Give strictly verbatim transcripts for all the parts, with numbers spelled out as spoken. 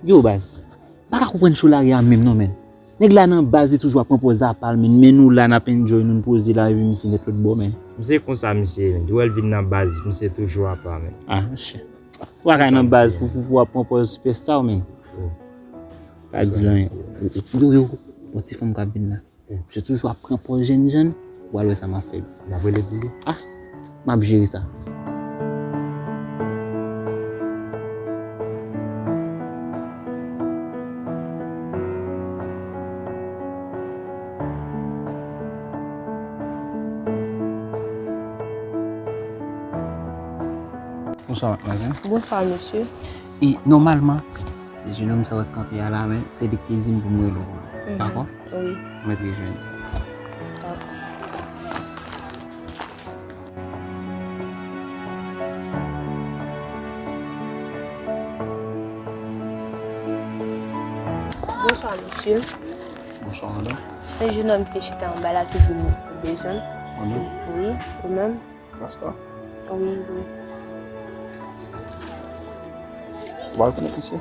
Yo, baz, m pa ka konprann cho lari a menm non, menn. Nèg la nan baz, li toujou ap pran pòz apa l, menn. Men nou la, n ap enjoy, nou, n poze la, epi misye nèt lòt bò, menn. Misye konsa, misye, menn. Ou wè l vin nan baz, misye toujou apa, menn. Ah, shit. Ou pa ka nan baz pou, pou, pou ap pran pòz sipèsta, menn. Oh. Pa di l anyen. Yo, yo, yo, yon ti fanm k ap vin la. Misye toujou ap pran pòz jènjan, w al wè sa m ap fè. N ap rele pou li. Ah, m ap jere sa. Bonswa, madmwazèl. Bonswa, mesye. E, nòmalman, se jenòm sa w wè k kanpe a la, men se li k te di m pou m rele w pou li. Mhm. Dakò? Wi. Mèt rejwenn. Dakò. Bonswa, mesye. Bonswa, madanm. Se jenòm ki te chita anba la ki di m ou bezwen m. Mwen menm? Wi, ou menm? Rasta? Wi, wi. Ou pa rekonèt misye?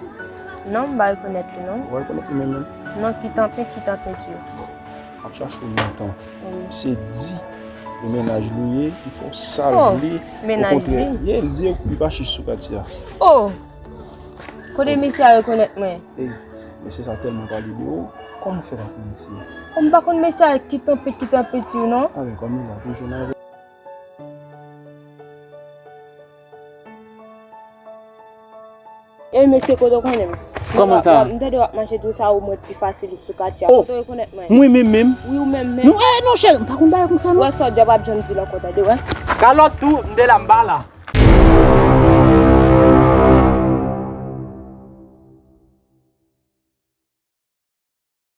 Non, m pa rekonèt li, non. Ou pa rekonèt li menm menm? Non, ki tanpent, ki tanpent, wi. M ap chache w lontan. Wi. Misye di, e mennaj li w ye, li fè w sa l vle. Oh, mennaj li? Okontrè, ye, li di li pa chich sou katye a. Oh! Kote mesye a rekonèt mwen? Ey, mesye sa tèlman pale de ou, kòman w fè pa konn misye? Oh, m pa konn mesye a ki tanpent, ki tanpent, wi, non. A ben, kòm li la, toujou nan E mesye, kote w konnen m? Kòman sa? M tande w ap mache tou sa, ou mwen pi fasil sou katye a. Oh! Kote w rekonèt mwen? Mwen menm menm? Wi, ou menm menm. Non, eh, non, cheri, m pa konn bagay konsa, non. Wè, sa w di a p ap janm di l ankò, tande, wè. Kalòt tou, m te la, m pa la.